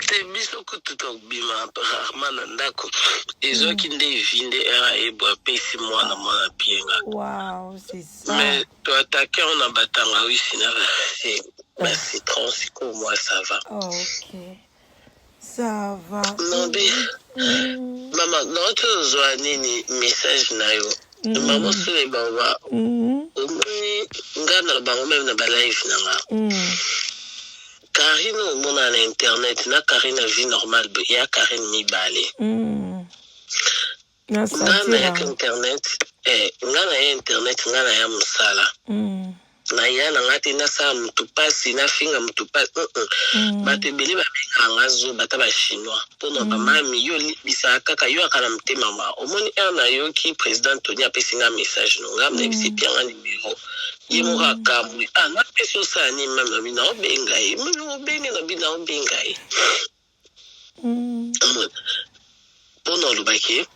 Te, biso kutu tobima rarement na ndako. Ezwaki nde vi nde era ebo apesi mwana mwana pienga. Wow, c'est ça. Mais toatake yango na batangawisi na bacitron, sikoyo mwa ça va. Ok, ça va. Non, be mama, nauti ozwa nini, message na yo, mama Sule Baba. Omoni, nga na bango même na balive na nga, Karine omona na internet na Karine na vie normale, ya Karine mibale. Na nga nayaka sentir. Internet, nga na ye internet, nga na ya mosala. Naya na nga te nasala motu mpasi, nafinga motu mpasi. Bato ebele babengaka nga zoba, ata bachinois, mpona bamami yo libisaka kaka yo aka na motema ma. Omoni, ere nayoki président Tony apesi nga message no, nga nayebisi pianga numero ye moko, akamwi. Ah, napesi osala nini? Mami nabi naobenga ye, mami obenge, nabi naobenga ye. Omoni, mpona olobaki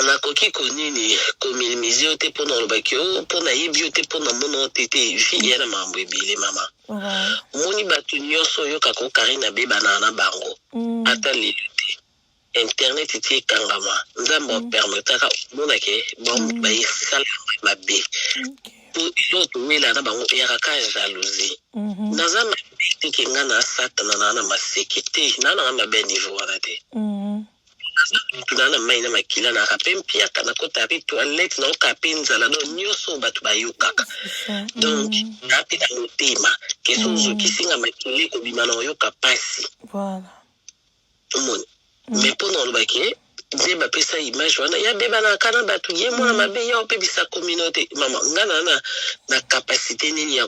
nakoki konini kominimize yo te, mpona olobaki o mpo nayebi yo te, mpo namona yo te. Te, vie eya na makambo ebele, mama. Omoni, bato nyonso oyokaka o Karine abebanaka na bango, ata lelo te. Internet ti ekangama, Nzambe apermetaka omonake bango baesala mabe. Po eloko towela na bango eyaka ka jalousie. Naza mabe te ke nga na Satana naa na maseke te, naa nanga mabe ya niveau wana te. Mutu naa na mai na makila, naka mpe mpiaka, nakotaka mpe toilette, naoka mpe nzala, donc nyonso oyo bato bayokaka. C'est ça. Donc naa mpe na motema ke so ozokisi nga makila ekobima na oyoka mpasi. Omoni, mais mpo na olobaki nde bapesa image wana ya bebanaka na bato, ye mwana mabe, ya opebisa communauté. Mama, nga na capacité nini ya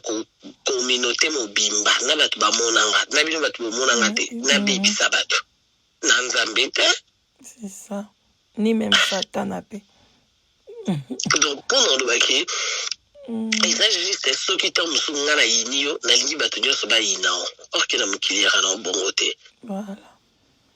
communauté mobimba na bato bamonanga na bino, bato bomonanga te, nabebisa bato na Nzambe te? C'est ça. Ni même Satan mpe. Donc mpo na olobaki eza juste soki ntango mosusu nga nayini yo, nalingi bato nyonso bayina o, or que na mokili yaka na obongo te.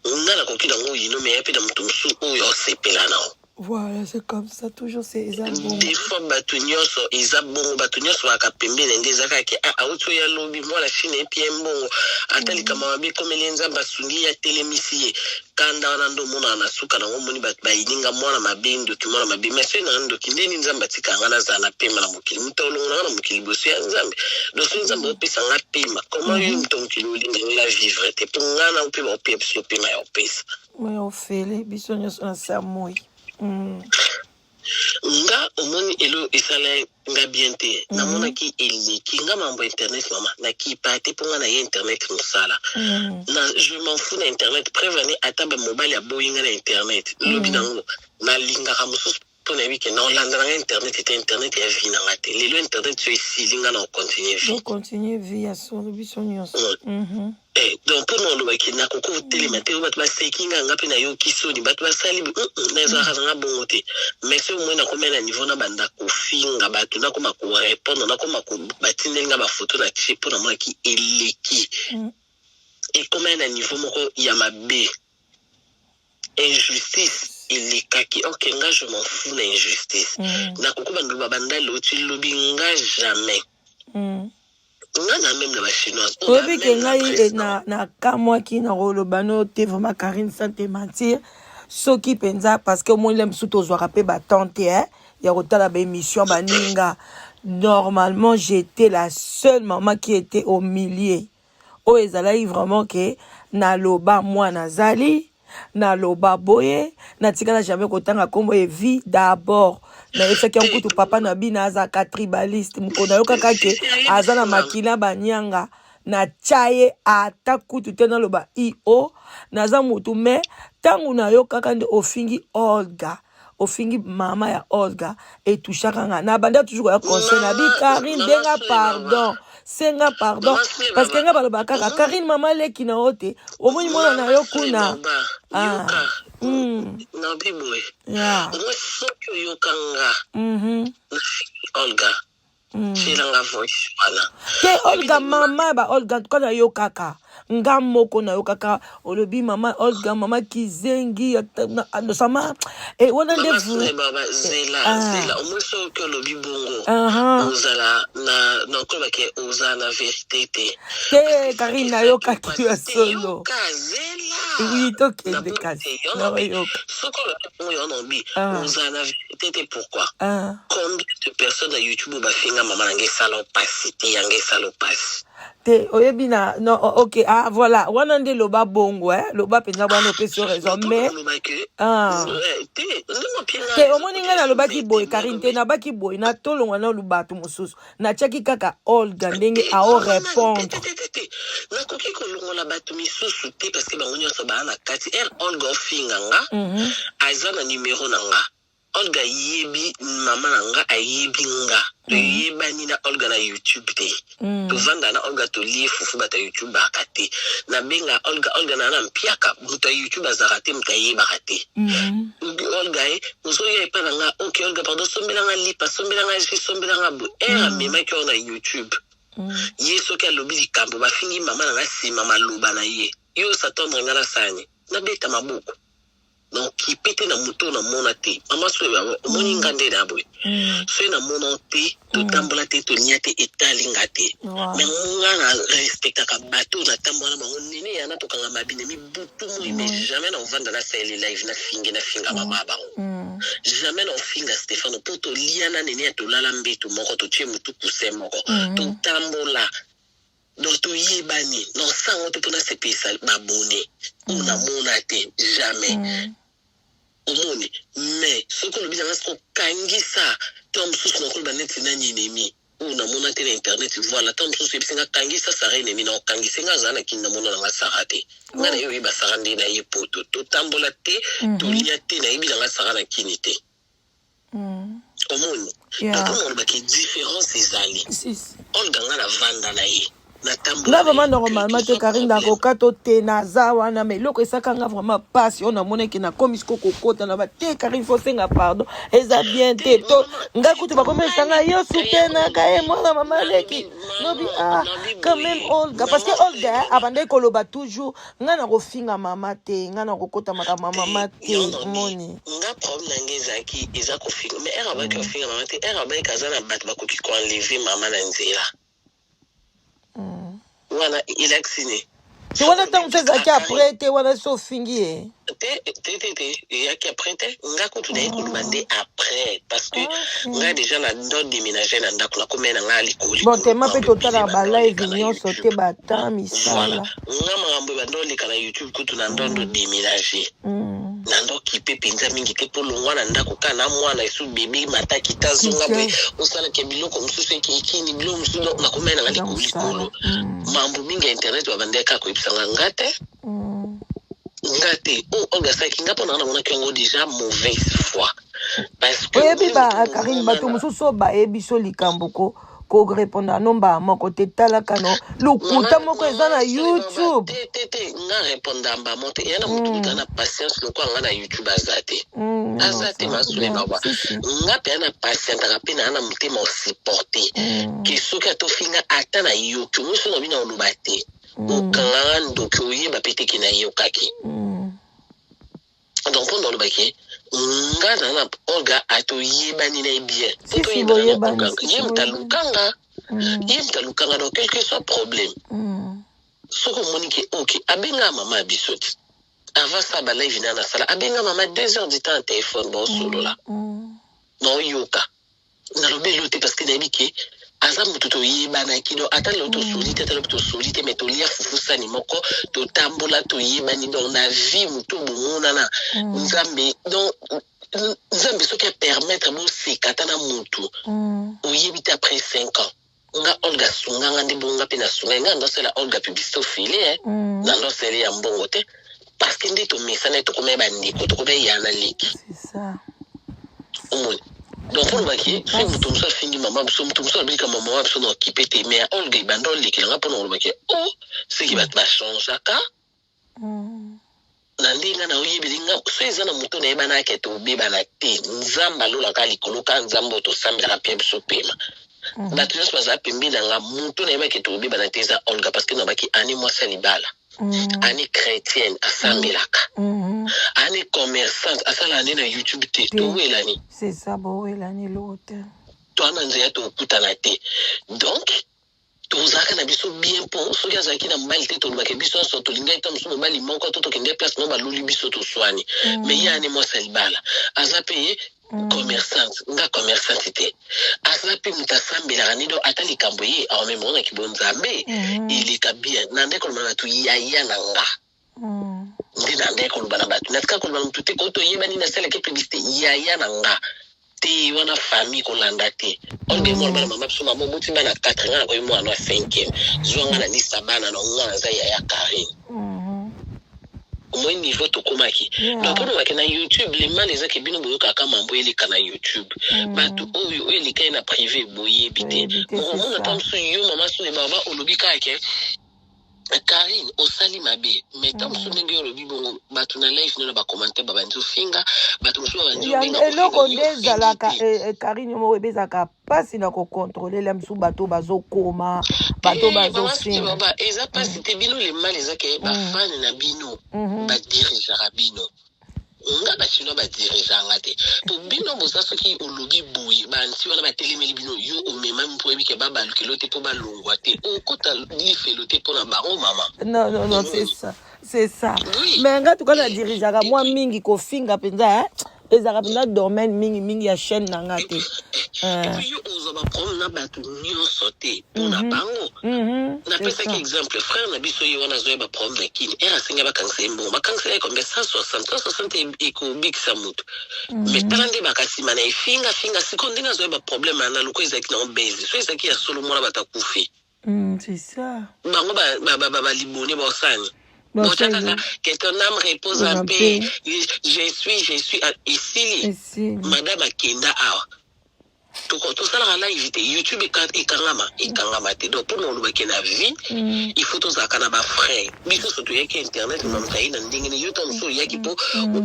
Nga nakoki nango oyino, mais ya mpe na moto mosusu oyo osepela nao. Voilà, c'est comme ça toujours, c'est eza bongo. Des fois bato nyonso eza bongo, bato nyonso baka pembeni nde eza kaka ke ah, auti oyo alobi mwana Chine epi ye mbongo, ata likambo mabe ekomeli ye, Nzambe asungi ye, atelemisi ye. Kanda wana nde omonaka na suka nango, omoni bato bayininga mwana mabe, ndoki, mwana mabe. Mais soki na ndoki, ndeni Nzambe atika nga nazala na pema na mokili? Moto olongo nanga na mokili liboso ya Nzambe. Donc soki Nzambe opesa nga pema, comment yo moto mokili olinga nga vivre te? Mpo nga na mpe baopia biso pema ya opesa. Moya ofele biso nyonso na se ya moi. Nga omoni, elo esala nga bien te. Namonaki eleki nga mambo ya internet, mama, nakipa te, mpo nga na ye internet mosala. Na je m'en fous na internet. Preuve ane, ata bamobali aboyi nga na internet, lobi nango nalingaka mosusu, mpo nayebi ke naolanda nanga internet te. Internet ya vie nanga te. Lelo internet so esili, nga na ocontinue vie. Ocontinue vie ya solo, biso nyonso. Donc mpo na olobaki nakoki kotelema te oyo bato baseki nga, nga mpe nayoki soni, bato basali, nazalaka nanga bongo te. Mais soki omoi nakomi na niveau na banda kofinga bato, nakoma korépondre, nakoma batindeli nga bafoto na tie, mpo namonaki eleki. Ekomai na niveau moko ya mabe, injustice elekaki. Ok, nga je m'en fous na injustice. Nakoki bandoloba bandali oti lobi, nga jamais. Nga na même na bachinoise. Oyebi ke ngai nakamwaki na koloba no te, vraiment, Karine, sans te mentir, soki mpenza, parce que omoni le mosusu tozwaka mpe batemps te ya kotala baémission baninga. Normalement j'étais la seule maman qui était au milieu oyo ezalaki vraiment ke naloba mwana azali, naloba boye, natikala jamais kotanga nkombo Evi. D'abord nayebisaki yango kutu papa na bino azalaka tribaliste. Mokolo nayokaka ke aza na makila banyanga, natya ye ata kutu te, naloba io naza motu. Mais ntango nayokaka nde ofingi Olga, ofingi mama ya Olga, etouchaka nga. Na banda toujours koya conseil na bi Karine, benga pardon, senga pardon, parce que nga baloba kaka Karine mama leki na yo te, omoni mwana na yo kuna. Ah. Nabi boye, soki oyoka nga Olga. Tielanga voice wana. Te, Olga, mama ba Olga, en tout cas nayokaka nga moko, nayokaka olobi mama Olga, mama kizengi sama e wana nde. Mama Sule Baba, zela. Zela, omoi soki olobi bongo, ozala na nakolobake ozala na vérité te. Te, Karine, nayokaki ya solo. Yoka, zela. Oui, tokende kasi nayoka. Soki olobi bongo, yo naobi ozala na vérité te. Pourquoi? Combien de personnes na YouTube oyo bafinga mama na ngai, esala opasi te? Yanga esala opasi. Te, oyebi na non, ok, ah voilà, wana nde loba bongo, eh? Loba mpenza wana, opesi yo raison, mais olobake te ndenge opinga. Te, omoni, ngai nalobaki boye, Karine, te, nabaki boye, natolongwa na bato mosusu, natiaki kaka Olga ndenge ao répondre. Te, nakoki kolongola bato misusu te, parce que bango nyonso baa na kati. Ere Olga ofinga nga, aza na numero na nga. Olga ayebi mama na nga, ayebi nga, toyebani na Olga na YouTube te. Tovanda na Olga, tolie fufu. Bato ya YouTube baka te, nabenga Olga. Olga na mpiaka, moto ya YouTube azalaka te, moto ayebaka te. Olga ye ozoya epa na nga, ok, Olga pardon, sombelanga lipa, sombelanga jus, sombelanga boye. Ere amemaki oyo na YouTube, ye soki alobi likambo, bafingi mama na nga, nsima maloba na ye, yo s'attendre nga na sani nabeta maboko. Donc kipe te na moto oyo namona te. Mama, soki omoni nga nde na boye, soki namona te, totambola te, tolia te, etali nga te. Mais nga na respectaka bato oyo natambola na bango. Nene yana, tokanga mabine mibutu moi, mais jamais na ovanda nasaleli live, nafinge, nafinga mama ya bango. Jamais na ofinga Stefano, mpo tolia na nene ya, tolala mbeto moko, totie motu coussin moko, totambola, donc toyebani. Non, sango te mpona sepelisa babone oyo namona te, jamais. Omoni, mais soki olobi nanga soki okangisa to mosusu, nakoloba neti nani ennemi oyo namona te na internet. Voilà, ntango mosusu oyebisinga kangisa Sara ennemi, na okangisi nga azala na kini, namona nanga Sara te. Nga na ye oyeba Sara nde na ye poto, totambola te, tolia te, nayebi nanga Sara na kini te. Omoni? Donc olobaki différence ezali. Olga, nga na vanda na ye. Nga vraiment, normalement te, Karine, nakoka to te, naza wana, mais eloko esaka nga vraiment pasi oyo namonaki, nakomi siko kokota na ba te. Karine, faut senga pardon, eza bien te. To nga kutu bakomi esanga yo soutenaka ye, mwana mama leki, nobi ah, quand même Olga, parce que Olga abandaki koloba toujours: nga nakofinga mama te, nga nakokota makambo ya mama te. Moni? Nga problème na ngai ezalaki eza kofinga, mais ere abaki kofinga mama te, ere abaki aza na bato bakoki koenlever mama na nzela wana, elakisi ne. Te, wana ntango mosu ezalaki après te, wana so ofingi ye. Te, te, te, te, eyaki après te. Nga kutu naye koloba nde après, parce que nga déjà na ndo déménager na ndako, nakomai na nga likolo. Bon, tema mpe totalaka balive nyonso te, bata misala. Nga makambo ebanda oleka na YouTube kutu, na ndondo déménager, na ndoki mpe mpenza mingi te, mpo longwa na ndako kaka na mwana esu bebe mataki ta zonga boye, osalaka biloko mosusu ekekini, biloko mosusu. Donc nakomai nanga likolo likolo. Mambo mingi ya internet babandaki kaka koyebisanga nga te, nga te. Oyo Olga asalaki, nga mpo nanga namonaki yango déjà mauvaise foi, parce que oyebi ba Karine, bato mosusu oyo bayebi so likambo ko korépondre ano mbala moko te, talaka no lokuta moko eza na YouTube. Te, te, te, nga répondre mbamo te. Eya na motu motu na patience lokola nga na YouTube aza te, aza te. Masole bawa, nga mpe na patientaka mpe naa na motema osupporte ke soki atofinga ata na yoki omoso na bino, oloba te, okanganga ndoki, oyeba mpe teke nayokaki. Donc mpo na olobaki nga na Olga, atoyebani na ye bien. Po toyebana na Olga, ye moto alukanga, ye moto alukanga. Donc quel que soit problème, soki omoni ke ok, abenga mama ya biso te avant sa balive na nasala, abenga mama 2 heures du temps na téléphone, baosolola, naoyoka, nalobi elo te, parce que nayebi ke aza motu toyebanaki. Donc ata lelo tosoli te, ata lobi tosoli te, mais tolia fufu sani moko, totambola, toyebani. Donc na vie, motu bomonana Nzambe, donc Nzambe soki apermettre boseka ata na motu oyebi te après 5 ans. Nga Olga asunganga nde bonga mpe nasunga ye. Nga ndosala Olga publicité ofele, na ndosala ya mbongo te, parce que nde tomesana ye, tokoma bandeko, tokoma ya na leki. Omoni? Donc olobaki soki moto mosusu afingi mama biso, moto mosusu abilika mama biso na okipe te, mais Olga ebanda olekelanga mpona olobaki o soki bato bachangeaka na ndenge nga na oyebeli nga. So eza na moto nayebanaka tobebana te, Nzambe alolaka likolo, kaka Nzambe oyo tosambelaka mpe biso pema. Bato nyonso bazala pembeni na nga, moto nayebaki tokobebana te eza Olga, parce que nabaki ani mwasi ya libala, ani chrétienne, asambelaka, ani commerçante, asalaka nde na YouTube te. Towelani. C'est ça, bowelani eloko te. Toa na nzela, tokutana te. Donc tozalaka na biso bien, mpo soki azalaki na mobali te, tolobaka biso nyonso tolingaki ta mosusu mobali moko to tokende place moko, baloli biso, toswani. Mais ye ani mwasi ya libala, aza mpe ye commerçante, nga commerçante te, aza mpe moto asambelaka nde. Donc ata likambo ye aomemonaki bonzambe, eleka bien. Na nde koloba na bato, yaya na nga nde na nde koloba na bato, natika koloba na motu te ko toyebani, nasalaki publicité yaya na nga te. Wana famille kolanda te. Olge mwana bana, mama biso, mama oboti bana 4, nga nakoyi mwana ya 5e, zwa nga na lista bana na nga, naza yaya Karine. Omoi niveau tokomaki. Donc mpo nobake na YouTube, le mal ezaki bino boyokaka mambo eleka na YouTube. Bato oyo oyo eleka ye na privé boyebi te. Mokomona ta mosusu yo mama sune baba olobi kaka ke Karine osali mabe, mais ta mosusu ndenge olobi bongo, bato na live no na bacommentaire babandi ofinga bato mosusu, babandi obenga. Eloko nde ezalaka, Karine moko ebe ezalaka mpasi na kocontrôler la mosusu, bato bazokoma, bato bazofinga. Eza mpasi te. Bino le mal eza ke bafani na bino badirigeaka bino. Nga bachinois badirigeanga te, po bino boza, soki olobi boye, banti wana batelemeli bino. Yo omemami mpo oyebi ke babalukelo te, mpo balongwa te, okota lifelo te mpo na bango, mama. Non, non, non, c'est ça, c'est ça. Oui. Mais nga tuka na dirigeaka mwa mingi, kofinga mpenza ezalaka mpenza domaine mingi mingi ya chaîne na nga te. Et puis yo ozwa baproblème na bato nyonso te mpona bango. Napesaki exemple, frère na biso ye wana azoya baproblème na kini ere, asengi bakangisa ye mbongo, bakangisa ye combien? 160, 160 ekobikisa motu. Mais tala nde bakasima na efingafinga. Sikoyo ndenge azoya baproblème wana, loko ezalaki nango base, so ezalaki ya solo, mwana bato akufi. C'est ça. Bango balibone bosani botia kaka que ton âme repose en paix, je suis esili. Madame akenda awa, tosalaka live te, YouTube ekangama, ekangama te. Donc mpona olobaki na vie, il faut tozalaka na bafrère. Biso so toyaki internet, mamoto aye na ndenge ne yo ta mosusu oyaki mpo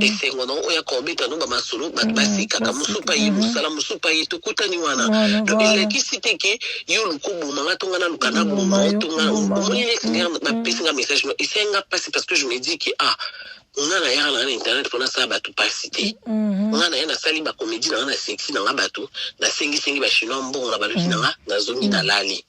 esengo nango oya kobeta no bamasolo, bato basekaka, mosusu pa ye mosala, mosusu pa ye tokutani wana. Donc elakisi te ke yo luka obomanga to nga naluka naboma o tonga. Omoni neti bapesi nga message no, esenga mpasi, parce que je me dis que ah, nga nayaka na nga na internet mpo nasala bato mpasi te. Nga na ye nasali bacomédie na nga na sexy na nga, bato nasengisengi bachinois mbongo na baluki na nga, nazongi nalali.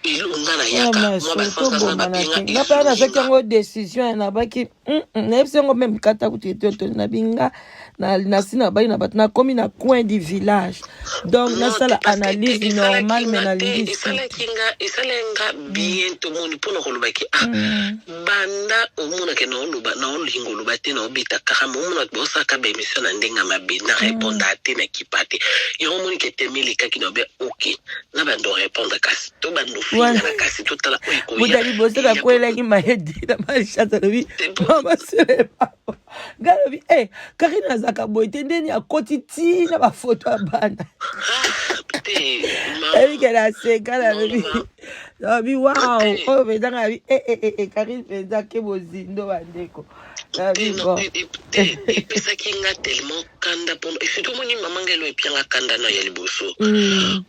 Elo nga nayaka mwa basansa bapenga. Nga mpe nazwaki yango décision, nabaki nayebisi yango même kata kutu etoto nabi nga nasi nabai na bato, nakomi na coin du village, donc nasala analyse normale, mais nalingi. Esalaki nga, esalaki nga bien. Tomoni mpona kolobaki ah, banda omonake naoloba, naolinga oloba te, naobeta kaka ma omona baosalaka baémission na ndenge ya mabe, na répondre te, na kipa te. Yango omoni ke teme elekaki na obe ok, na bando répondre, kasi to bando finga na, kasi totala oyo ekoya. Moto ya liboso nakwelaki mayedi na malchance, alobi mama Selema, ngai alobi e Karine azalaka boye te, ndeni akoti ntina bafoto ya bana. Ebike naseka, nalobi wow, oyo mpenza ngai nabi e Karine mpenza ke bozindo, bandeko. Nabi bon. Te, epesaki nga tellement kanda mpono, et surtout omoni mama ngai elo epianga kanda na ya liboso,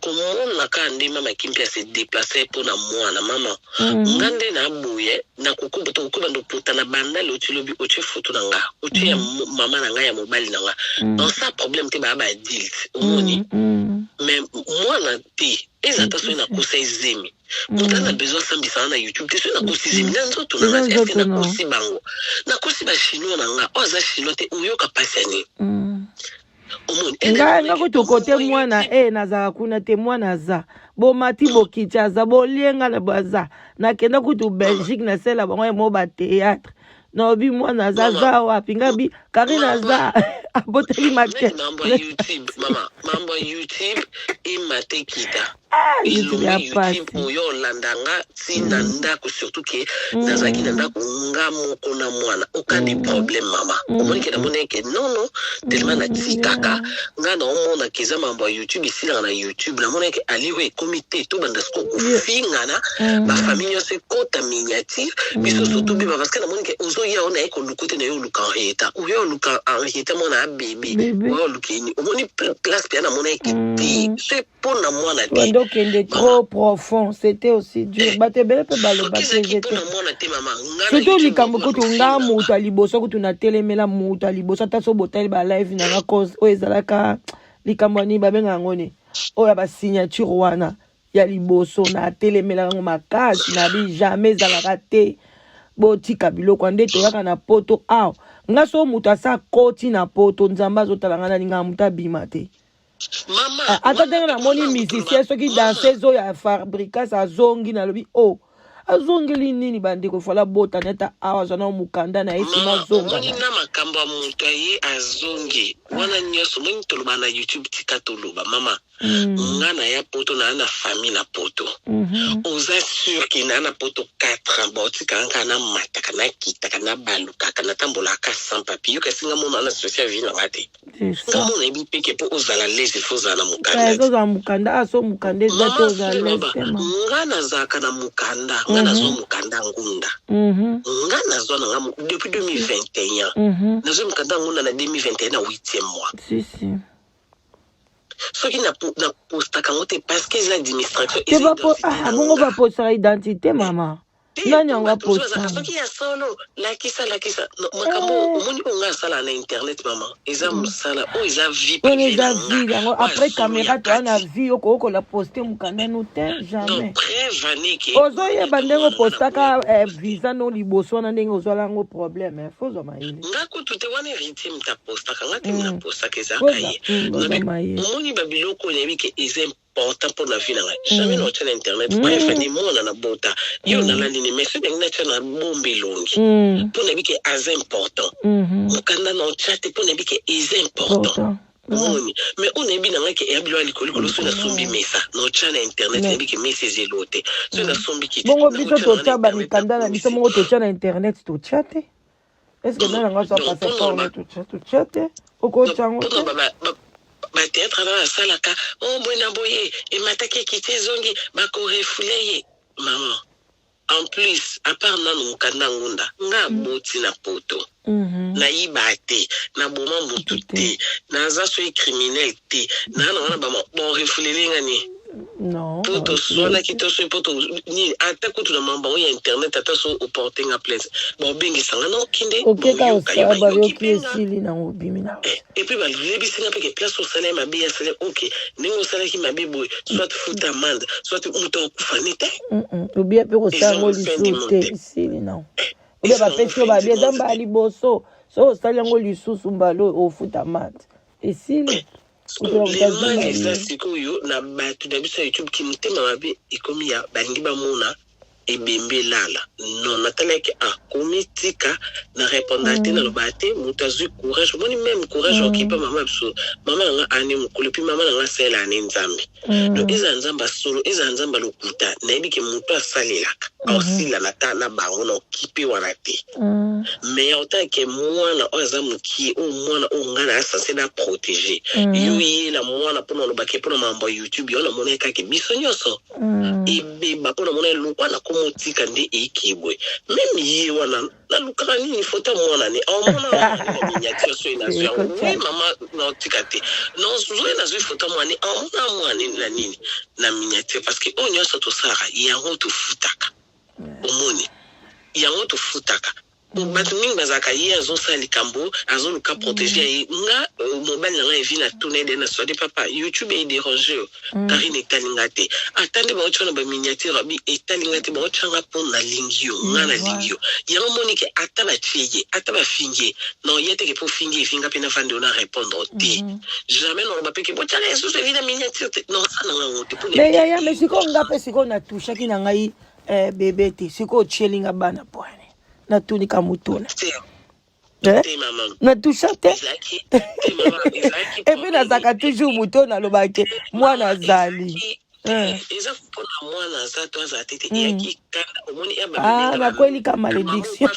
komona kaka nde mama Kimpi ase déplace mpo na mwana mama. Nga nde naboye, tokoki bando pota na bandale, oti lobi otie foto na nga, otie ya mama na ngai, ya mobali na nga, donc ça problème te, baya baadulte, omoni. Mais mwana te, eza ata soki nakosa ezemi, moto aza na besoin asambisanga na YouTube te. Soki nakosi ezemi na nzoto na nga, eske nakosi bango, nakosi bachinois na nga oyo aza chinois te, oyoka mpasi ya nini? Omoni. Ngai kutu kote mwana e nazalaka kuna te. Mwana aza bomati, bokiti, aza bolienga na baza. Nakenda kutu Belgique, nasala bango mo bathéâtre, naobi mwana aza, aza wapi? Ngai bi Karine aza aboteli make. Mambo ya YouTube, mama, mambo ya YouTube emata ekita. YouTube ya pasi. Oyo olanda nga ntina ndako, surtout ke nazalaki na ndako nga moko na mwana, okandi problème mama. Omoni ke namoni eke nono tellement natikaka nga, naomonaka eza mambo ya YouTube, esilaka na YouTube. Namoni eke aliro ekomi te, tobanda siko kofingana, bafamille nyonso ekota miniature, biso so tobeba, parce que namoni ke ozoya o naye koluka te, na yo oluka Henrietta, oyo oluka Henrietta mwana. mwana bebe oyo olukeni omoni place mpe namonaki te so mpo na mwana te. Bando okende trop profond, c'était aussi dur. Eh, bato ebele mpe balobaki ete mwana te mama. Surtout likambo kutu nga moto ya liboso kutu natelemela moto ya liboso, ata so botali balive na nga cause oyo ezalaka likambo ya nini babenga yango nini, oyo ya basignature wana ya liboso, natelemela yango makasi na bi jamais ezalaka te. Botika biloko nde toyaka na poto awa. Nga so moto asa akoti na poto, Nzambe azotala nga, nalingaka moto abima te. Mama, ata ndenge namoni musicien soki danseuse oyo ya Fabricas azongi, nalobi o oh, azongeli nini? Bandeko, fala botani ata awa aza na mokanda na ye, nsima azonga. Omoni na makambo ya moto aye azongi wana nyonso, omoni toloba na YouTube, tika toloba mama. Nga na ya poto, naa na famille na poto. Oza sûr ke naa na poto 4 ans, baotikaka kaka namataka, nakitaka, nabalukaka, natambolaka sans papier. Yo kasi nga mona na social vie na nga te, nga mona yebi mpe ke mpo ozala lese fo ozala na mokanda. Ozala mokanda, aso mokanda eza te, ozala lese te. Nga nazalaka na mokanda, nga nazwa mokanda ngunda. Nga nazwa na nga depuis 2021, nazwa mokanda ngunda na 2021 na 8e mois. Si si. Soki napostaka yango te parce que eza administration. Bongo bapostaka identité, mama? Nani yango aposta? Soki ya solo, lakisa, lakisa makambo. Omoni oyo nga asala na internet, mama, eza mosala oyo eza vie. Wana eza vie yango. Après caméra toya na vie, okokola poste mokanda no te, jamais. Ozoyeba ndenge opostaka visa no liboso wana, ndenge ozwala yango problème, fo ozwa mayele. Nga kutu te, wana héritier moto apostaka, nga te napostaka, ezalaka ye. Omoni babiloko oyo nayebi ke eza important mpo na vie na ngai, jamais na otya na internet. Bref, ni mwana na bota yo nalali ni, mais soki nangi natya na bomba elongi mpo nayebi ke aza important. Mokanda na otya te mpo nayebi ke eza important. Omoni, mais oyo nayebi na ngai ke eya bilo ya likolo likolo. Soki nasombi mesa, na otya na internet, nayebi ke mesa eza elo te. Soki nasombi kiti. Bongo biso totya bamikanda na biso moko, totya na internet? Totya te. Est ce que nani yango azwa passeport ne? Totya, totya te, okotya yango te. Bathéâtre wana basalaka o boye na boye, emataki, ekiti, ezongi, bakorefouler ye mama. En plus, à part nanu mokanda ngunda, nga aboti na poto, nayiba te, naboma motu te, naza soki criminel te, naa na wana bama borefouler nga ni po toswanaki to soki po nini, ata kutu na mambo yango ya internet, ata so oporte nga plainte, baobengisanga na okende. Okeka osala, bayoki, esili nango, obimi na. Et puis balebisi nga mpe ke place osala ye mabe, asala ok, ndenge osalaki mabe boye, soit futa amende, soit moto akufa ne te. Obia mpe kosala yango lisusu te, esili nango. Obia bapesi yo babi, eza mbala liboso, soki osali yango lisusu mbala oyo, ofuta amende, esili. Le mal eza sikoyo na bato na biso ya YouTube, ki motema mabe ekomi ya balingi bamona ebembe elala. Non, natalaki akomitika na répondre te, naloba te. Moto azwi courage, omoni même courage okipa mama biso, mama na nga ane mokolo, epuis mama na nga asalela ane Nzambe. Donc ezala Nzambe asolo, ezala Nzambe alokuta, nayebi ke moto asalelaka aosila na ta na bango na okipe wana te. Mais autant ke mwana oyo aza mokie, oyo mwana oyo ngai na censé na protéger yo, yela mwana mpona olobaki mpona mambo ya YouTube yo, namoni kaka biso nyonso ebeba mpona mona elokwa nakomotika nde ekebwe. Même ye wana nalukaka nini, foto ya mwana ne aomona miniature, soki nazwi yango, oui mama, naotika te, nazwi, nazwi foto ya mwana, aomona mwana na nini na miniature, parce que oyo nyonso tosalaka yango tofutaka. Omoni yango tofutaka. Bato mingi bazalaka, ye azosala likambo, azoluka protéger ye. Nga mobali na nga evi na tuna ede na swadi, papa, YouTube edérange yo, Karine etalinga te, ata nde baotia na baminiature abi etalinga te, baotianga mpo nalingi yo, nga nalingi yo. Yango moni ke ata batie ye, ata bafingi ye, non, ye teke mpo ofingi evinga mpe navandi oyo na répondre te, jamais naloba mpe ke botianga lisusu evi na miniature te, non, asa nanga yango te. Mais yaya, mais sikoyo nga mpe sikoyo natouchaki na ngai bebe te. Sikoyo otielinga bana pwane, natunika motuna, natusha te. Et puis nazalaka toujours moto oyo nalobaka mwana azali. Eza mpona mwana aza to azala te te, eyaki kanda, omoni. Nakwelika malédiction.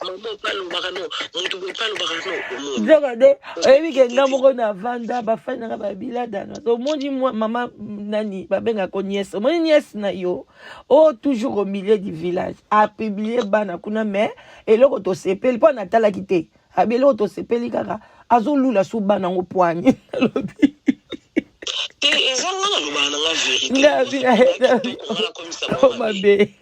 Mama mpe alobaka no, motu boye mpe alobaka no, omoni. Nzoka nde oyebi ke nga moko navanda, bafani nanga babiladana. Omoni mama nani babengaka nièce, omoni nièce na yo oyo toujours au milieu du village, apublie bana kuna. Mais eloko tosepeli mpo natalaki te, abi eloko tosepeli kaka. Azolula so bana yango poani. Nalobi. Te, eza nga nalobaka na nga vérité. Ngabi na kitoko, nga nakomisa bango mabe.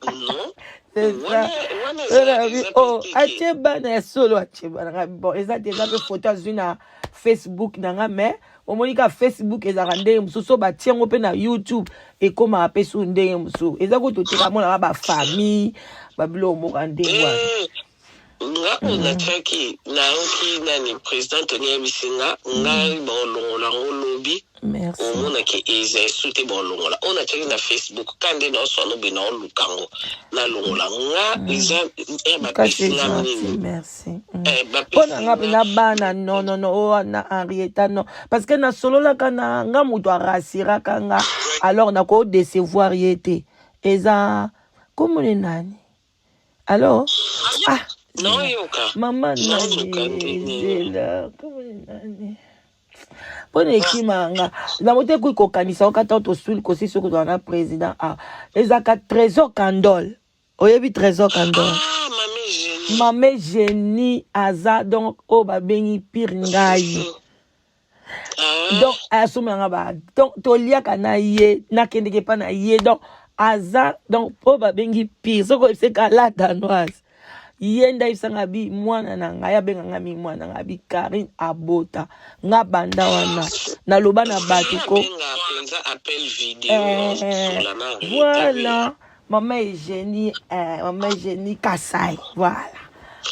Mabe non. C'est ça. Wana eza Nabi, eza oh, mpe teke. Atie bana ya solo, atie bana nga. Bon, eza te, eza mpe photo azwi na Facebook na nga, mais omoni ka Facebook ezalaka ndenge mosusu, so batie yango mpe na YouTube ekomaka mpe su ndenge mosusu. Eza kutu te, kamonaka bafamille, babiloko moko ya ndenge wana. Nga oyo natiaki, nayoki nani, président Tony ayebisi nga, ngai baolongola yango lobi. Merci. Omonaki eza esu te, baolongola oyo natiaki na Facebook ka nde naoswana boye, naoluka yango, nalongola nga eza kasi bapesi nga gentil nini. Merci. Mpo Bapesi na nga mpe na bana, non, non, non, oyo wana Henrietta, non, parce que nasololaka na nga, moto arassuraka nga, alors nakodécevoir ye te. Eza komone nani alors, ah. Naoyoka. Mama. Naoluka Nani? ndenge. Zela, komone nani mpona ekima nga nango te, kuyi kokanisa oka ntango tosuli kosi soki kozala na président, ah, ezalaka Trésor Candole. Oyebi Trésor Candole? Ah, mame Génie. Mame Génie aza donc oyo babengi pire ngai. Ah. Donc asomelanga ba, donc toliaka na ye, nakendeke epa na ye, donc aza donc oyo babengi pire. Soki oyebiseka la Danoise, ye nde ayebisanga bi mwana na ngai, abenganga mingi mwana na ngai, bi Karine abota nga. Banda wana naloba na bato ko abenga mpenza appel vidéo. Osola na Henrietta. Voilà, mama Eugénie, mama Eugénie Kasai, voilà,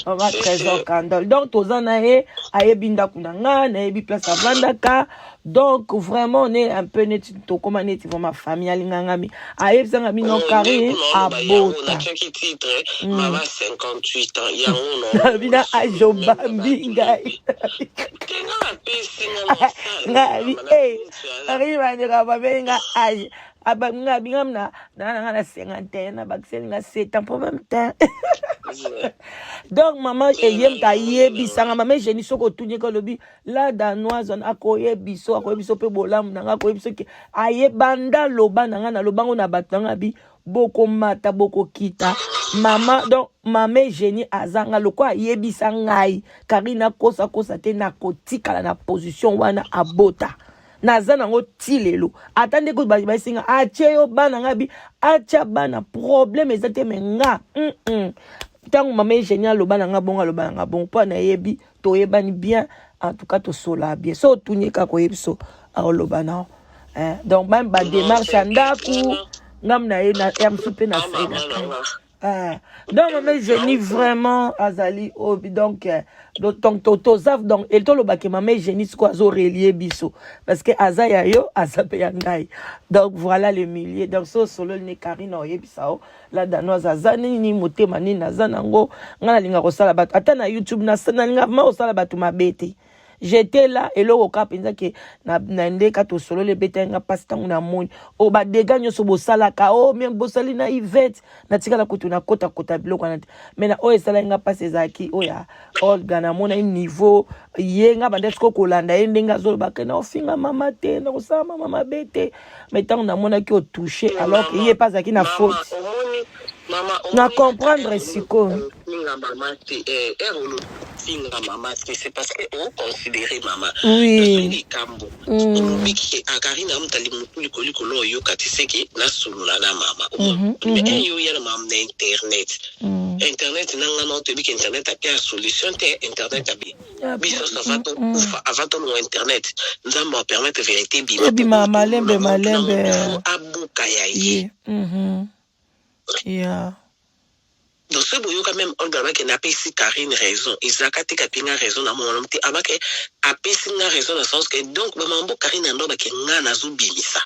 mama Trésor Candole. Donc toza na ye, ayebi ndako na nga, nayebi place avandaka. Donc vraiment on est un peu neti tokóma neti vraiment famille. Alinganga mi, ayebisanga bino Karine abota. Natiaki titre mama 58 ans, yango. Bina age obambi ngai. Tenga apesi nga. Ngai abi Karine bandeka babengi nga age nga binga na nga na 51, na bakiseli nga 7 ans problème te. Donc mama eye moto ayebisanga, mama Egénie, soki otuni eke olobi la Danoise wana akoyebiso, akoyebiso mpe bolamu na nga, akoyebiso ke ayebanda loba na nga, nalobango na bato na nga bi bokomata bokokita mama. Donc mama Egénie aza nga lokola ayebisa ngai Karine akosakosa te, nakotikala na position wana, abota naza nango ti lelo. Ata ndeko basinga atie yo bana ngai bi atia bana, problème eza te. Me nga ntango mama Egénie aloba na nga bongo, aloba na nga bongo mpo nayebi, toyebani bien, en tout cas tosola bien. So otuni kaka oyebi, so akoloba nao. Donc même badémarche ya ndako ngam na ye ya mosusu mpe na sai. Donc mama Eugénie vraiment azali oyo, donc donc toza, donc tolobaki mama Eugénie sikoyo azorelie biso parce que aza ya yo, aza mpe ya ngai. Donc voilà le milieu. Donc so osololi ne Karine, oyebisa o la Danoise aza nini, motema nini aza nango. Ngai nalinga kosala bato, ata na YouTube nalinga vraiment kosala bato mabe te. J'étais là, eloko kaka mpenza ke na nde ka tosololi, ebetaki nga mpasi ntango namoni oyo badega nyonso bosalaka o mien bosali na Ivete. Natikala kutu nakotakota biloko wana te, mais na oyo esalaki nga mpasi ezalaki oyo ya Olga. Namonaki niveau ye nga banda sikoyo kolanda ye ndenge azolobaka na ofinga mama te, na kosala mama mabe te, mais ntango namonaki otouche alors ke ye mpe azalaki na faute, na comprendre sikoyo. Finga mama te, ere olofinga mama te, c'est parce que oconsidéré mama. Oui. Likambo olobi ke Karine amutali motu likolo likolo, oyoka ti seke nasolola na mama, mais ere oya na mama na internet, internet na nga na otoyebi ke internet ape ya solution te. Internet abe biso nyonso avant tokufa, avant tolonga internet, Nzambe apermettre vérité ebima. Ebima malembe malembe. Abuka ya ye. Yeah. Donc soki boyoka même Olga abake napesi Karine raison, ezalaka te kapinga raison na mona te, abake apesi nga raison na sens que donc bamambo Karine ando abake nga nazobimisa,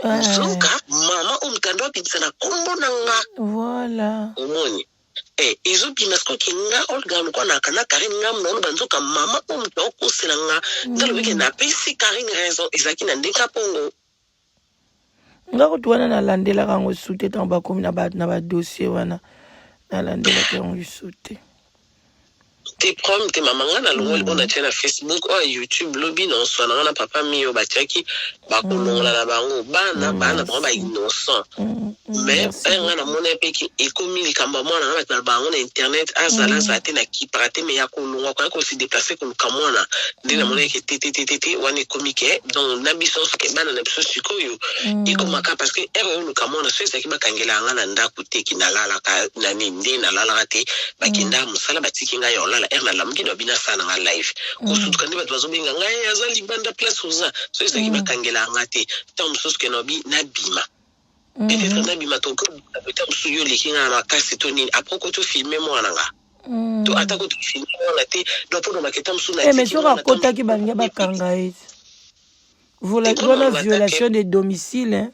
nzoka mama oyo moto ando abimisa na nkombo na nga. Voilà. Omoni ezobima sikoki nga Olga lokwa naka na Karine, nga naona banzoka mama oyo moto aokosela nga nde alobiki napesi Karine raison, ezalaki na ndenge mpongo. Nga kutu wana nalandelaka yango su te. Ntango bakomi na badossier wana, nalandelaka yango lisu te. Te, problème te, mama. Nga nalongoli oyo natie na Facebook, oyo ya YouTube. Lobi na oswa na nga na papa Mio, batiaki bakolongola na bango bana, bana bango bainnocent. Mais Merci. Nga namona mpe ke ekomi likambo ya mwana nga. Bato baloba yango na internet, azala azala te, na kipaka te, mais ya kolongwa, koya kosi déplacer koluka mwana nde namonaki te, te, te, te, te. Wana ekomi ke donc na biso nyonso ke bana na biso sikoyo ekomaka, parce que ere oyo oluka mwana, so ezalaki bakangela yanga na ndako te, ki nalalaka na nini, nde nalalaka te. Bakenda mosala, batiki ngai ya olala. Ere nalamuki, na bino asala na nga live, kosutuka nde bato bazobenga ngai, aza libanda place oza. So ezalaki bakangela yanga te, ntango mosusu ke nabi nabima, peut-être nabima, tokota mosusu, yo oleki nga na makasi to nini, après ko tofilmer mwana nga to ata ko tofilmer mwana te. Donc mpo na maketa mosusu. Eh, mais soki akotaki, balingi bakanga ye. Wana violation de domicile, hein?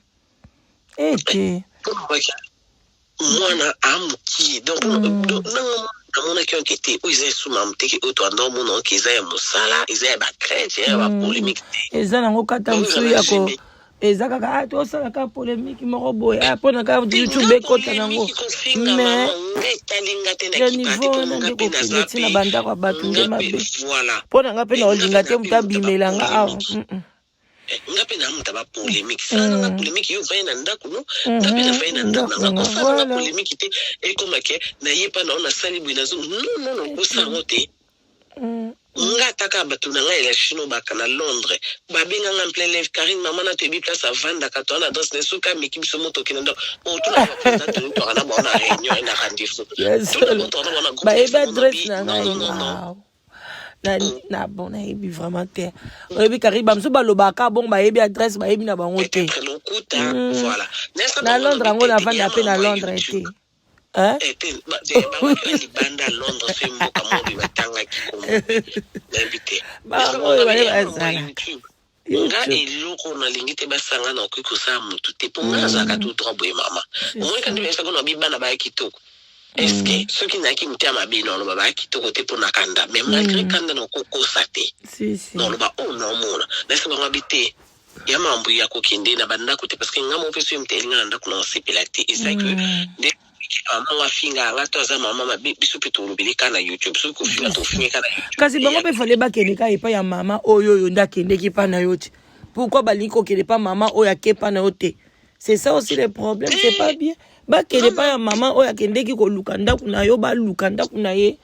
Ete Mwana amokie, donc nanga namonaki oke te, oyo eza esuma moteke, oyo toanda omona oke eza ya mosala, eza ya bacrete, ya bapolémique te. Eza nango kata mosusu ya ko eza kaka ah, tosala kaka polémique moko boye, ah, mpona kaka YouTube ekota nango, mais le niveau wana nde kokende ntina bandako ya bato nde mabe. Mpo na nga mpe na olinga te moto abimela nga awa. Nga mpe na muta bapolémique, sala nanga polémique, yo vai na ndako no, nga mpe navai na ndako na nga, kosala nanga polémique te. Ekomake nayepa na o nasali boye, nazo non, non, non, kosala yango te. Nga ataka bato na ngai ya Chine baka na Londres, babenganga en plein live: "Karine, mama na toyebi place avandaka, to wana adresse na soki ameki biso moto okende ndako." Otuna baprésident, toyutaka na bango na réunion, na rendez-vous. Bayebi adresse na ngai na bon, nayebi vraiment te. Oyebi kari, bamosusu balobaka bongo, bayebi adresse, bayebi na bango te. Na Londres yango, navanda mpe na Londres te. Libanda Londres, so mboka mobi batangaki kombo, nayebi te. Bango oyo baye bazalaka. Nga eloko nalingi te, basanga na okoki kosala motu te, mpo nga nazalaka tout droit boye. Mama, omonika nde bayesaka na bibana baya kitoko. Est-ce soki nayaki motema mabe, na oloba baya kitoko te mpo na kanda? Mais malgré kanda, na okokosa te, na oloba oyo naomona. Nayesa bango abi te ya mambo ya kokende na bandako te, parce que nga moko mpe soki moto elinga na ndako na osepela te. Eza ke nde mama ngo afinga nga to aza mama mabe, biso mpe tolobeli ka na YouTube. Soki kofinga, tofinga ka na YouTube. Kasi bango mpe fale bakende ka epai ya mama oyo, oyo nde akendeki epai na yo te. Pourquoi balingi kokende epai mama oyo ake epai na yo te? C'est ça aussi le problème, c'est pas bien. Bakende epai ya mama oyo akendeki koluka ndako na yo, baluka ndako na ye.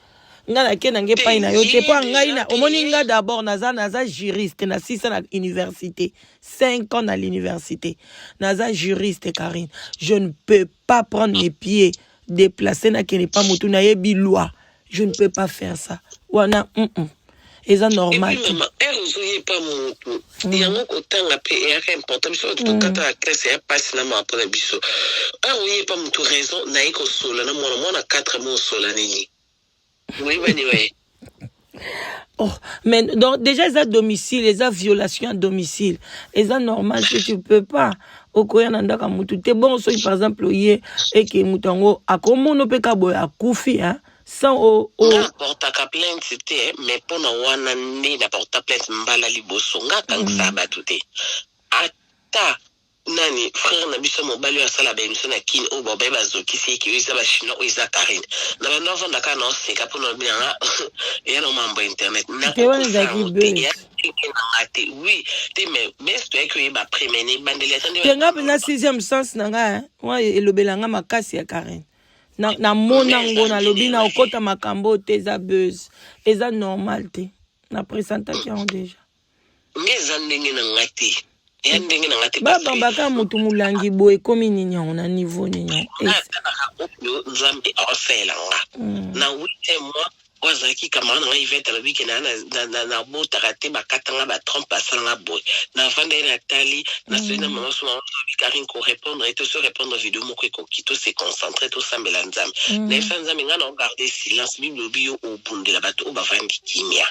Nga nake nange epai na yo te, mpo ngai na omoni nga d'abord naza juriste, nasisa na université, 5 ans na l'université, naza juriste. Karine, je ne peux pas prendre mes pieds, déplacer, nakende pa motu. Nayebi loi, je ne peux pas faire ça wana. Eza normal te. Mama, ere ozoyepa motu yango, kotanga mpe eyaka important. Biso bato tokata ya classe, eya mpasi na maa mpona biso. Ere oyepa motu raison, naye kosola na mwana, mwana 4 mois, osola nini? Oyebani we. Oh, mais donc déjà eza domicile, eza violation à domicile, eza normal que tu peux pas okoya na ndako ya mutu te. Bongo soki par exemple oye eke mutu yango akomona mpe ka boye akufi, hein, sans o Nga aportaka plainte te, mais mpona wana nde naporta plainte mbala liboso. Nga akangisaka bato te. Ata nani, frère na biso mobali oyo asala baémission na Kini, oyo babaye bazokisi eke oyo eza bachinois, oyo eza Karine na bando avanda kaka na oseka mpona lobi nanga eya na mambo ya internet. Te, wana ezalaki buzz. Nanga te, oui te, mais bes toyaki oyeba après, mais na ebandeli ata nde Te, nga mpenza sixième sens na ngai wana elobela nga makasi ya Karine. Namona ngo, nalobi na okota makambo oyo te, eza buzz, eza normal te. Na présentaki yango déjà. Nge eza ndenge na nga te, eya ndenge na nga te. Babambaka motu molangi boye, ekomi nini yango na niveau nini yango? Nga atalaka oyo Nzambe aosalela nga. Na huitième mois, oyo azalaki camarade na ngai Ivete, alobi ke nabotaka te, bakatanga batrompe, basalanga boye. Navanda ye, natali, nasoli na mama so. Mama alobi: "Karine, korépondre ye, toso répondre video moko ekoki, tose concentre, tosambela Nzambe." Nayebisa Nzambe, ngai na ogarde silence. Bible obi yo obundela bato oyo bavandi kimia.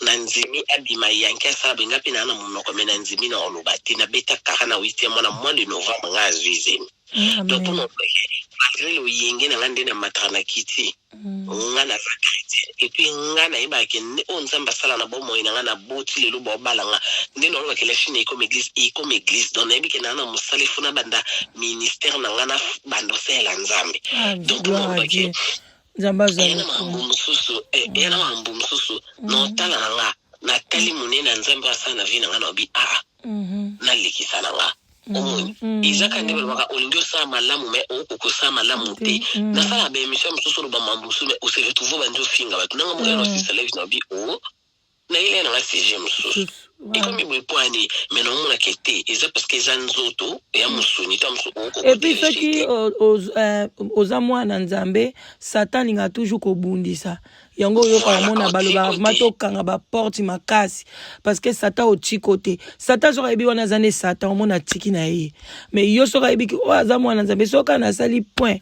Na ndimi abima yanke, asala boye, ngai mpe naa na monoko, mais na ndimi na oloba te. Nabeta kara na huitième mois, na mois de novembre, ngai azwi zemi. Donc mpona malgré loyenge na ngai nde na mataka na kiti, nga naza chrétien, et puis nga nayebaka ke nde oyo Nzambe asala na bomoi na nga, naboti lelo, baobala nga nde nalobaka la Chine ekomi église, ekomi église. Donc nayebi ke naa na mosala, efo nabanda ministère na nga, na banda osalela Nzambe. Ah, Donc gloire à nalobaki Dieu, Nzambe azwa eya na makambo lokumu. Mosusu Eya na makambo mosusu na otala na nga, natali monene ya Nzambe asala na vie na nga, na obi aa nalekisa na nga. Omoni, eza kaka nde balobaka, olingi osala malamu mais okoki kosala malamu te. Nasala baémission mosusu, oloba mambo mosusu, mais ose retrouve obandi ofinga bato nanga moko. Nasisa live na obi o nayeli nanga sujet mosusu, ekomi boye po ani, mais naomonaka te, eza parce que eza nzoto ya mosuni ta mosusu. Et puis soki oza mwana Nzambe, Satan alingaka toujours kobundisa yango. Oyoka, omona balobaka vraiment tokanga baporte makasi, parce que Satan otiko te. Satan soki ayebi wana aza nde Satan, omona atiki na ye. Mais yo soki ayebiki oyo aza mwana Nzambe, soki kaka nasali point,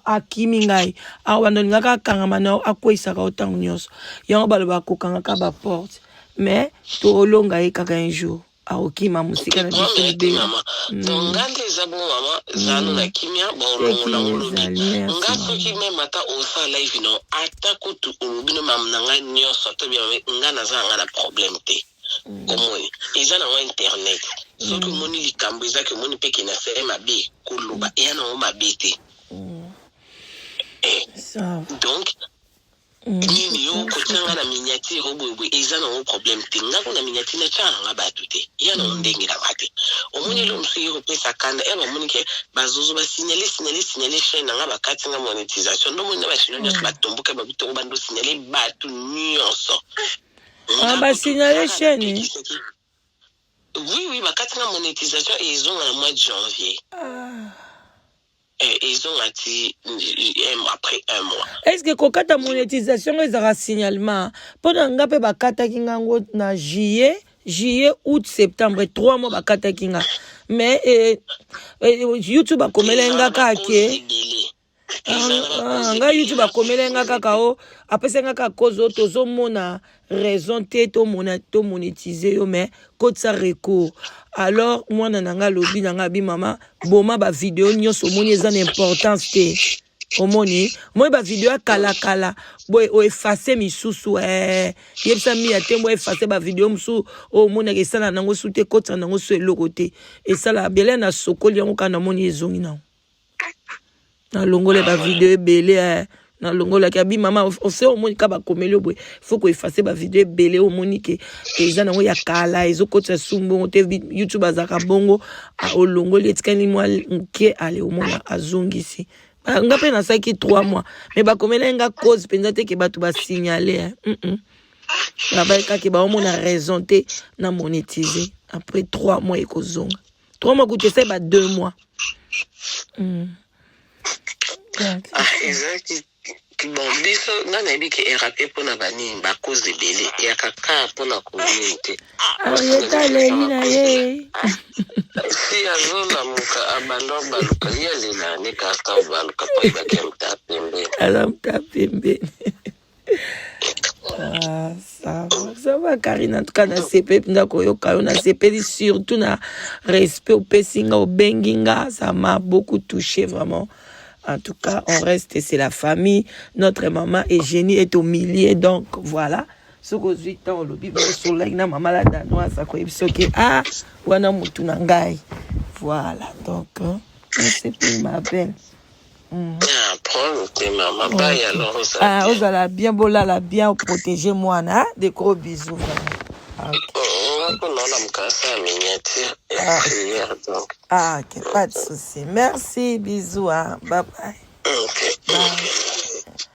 akimi ngai. Awanda olingaka akangama na yo, akweyisaka yo ntango nyonso. Yango balobaka kokangaka baporte, mais toolonga ye kaka un jour, akokima mosika na biso libela. Donc nga nde eza bongo, mama, zano na kimia, baolongola ngo lobi. Nga soki même ata osala live no, ata kutu olobi no mama na ngai nyonso, ata obi nga naza na ngai na problème te. Omoni, eza nango internet. Soki omoni likambo ezaki, omoni mpe ke na sere mabe, koloba eya nango mabe te. Donc nini, yo kotia nga na miniature o boyeboye, eza nango problème te. Nga ko na miniature natyaka nanga bato te, ya nango ndenge nanga te. Omoni, elo mosusu ye kopesa kanda e, bamoni ke bazozo basignale, signale, signale chaîne nanga, bakati nga monétisation. Ndomoni na bachinois nyonso batomboka, babitoko bando signale bato nyonso. Basignale chaîne? Oui, bakati nga monétisation, ezonga na mois de janvier. Ezonga ti après un mois. Est ce que kokata monétisation ngo ezalaka signalement? Mpo na nga mpe bakataki nga ngo na juillet, juillet, août, septembre, 3 mois bakataki nga. Mais YouTube akomelai nga kaka ke ngai YouTube akomelai nga kaka o apesai nga kaka cause oyo tozomona raison te tomonétise yo, mais kotisa recours. Alors mwana na nga alobi na nga, abi: "Mama, boma bavideo nyonso omoni eza na importance te." Omoni, omoni bavideo ya kalakala boye, oefface misusu. Yebisa miya te mo efface bavideo mosusu oyo omonaka esala nango su te, ekotisa nango su eloko te, esala bele. Na sokoli yango kaka, namoni ezongi nango, nalongoli bavideo ebele. Nalongolaki, abi: "Mama, ose omoni ka bakomeli yo boye, faut koefface bavideo ebele. Omoni ke eza nango ya kala, ezokotisa su mbongo te." YouTube azalaka bongo, olongoli, etikali mwa moke, ale omona azongisi. Nga mpe nasalaki 3 mois, mais bakomelaki nga cause mpenza te ke bato basignale. Babai kaka baomona raison te na monétiser. Après 3 mois ekozonga, 3 mois kutu esali ba 2 mois. Ah, ezalaki bon. Biso nga nayebi ke erap mpona banini, bacause ebele eyaka kaka mpona konini te. Arieta aleli na ye. Si azolamuka, abanda obaluka, ye alela ne kaka obaluka mpo ayebaki ya moto pembeni. Aza moto pembeni. Ah, ça va, ça va, Karine. En tout cas, nasepeli mpenza koyoka yo. Nasepeli surtout na respect opesi nga, obengi nga. Ça m'a beaucoup touché, vraiment. En tout cas, on reste, c'est la famille. Notre maman Eugénie est au milieu, donc voilà. Soki ozwi ntango, olobi bosolaki na mama la Danoise, akoyebi soki ah wana mutu na ngai. Voilà, donc nasepeli, ma belle. Prendre te, mama, bye alors. Ah, ozala bien, bolala bien, oprotege mwana. De gros bisous, vraiment. Ah, okay. Miniature et ah. Prière donc. Ah, ok, pas de souci. Merci, bisous, hein. Bye bye. Ok. Bye.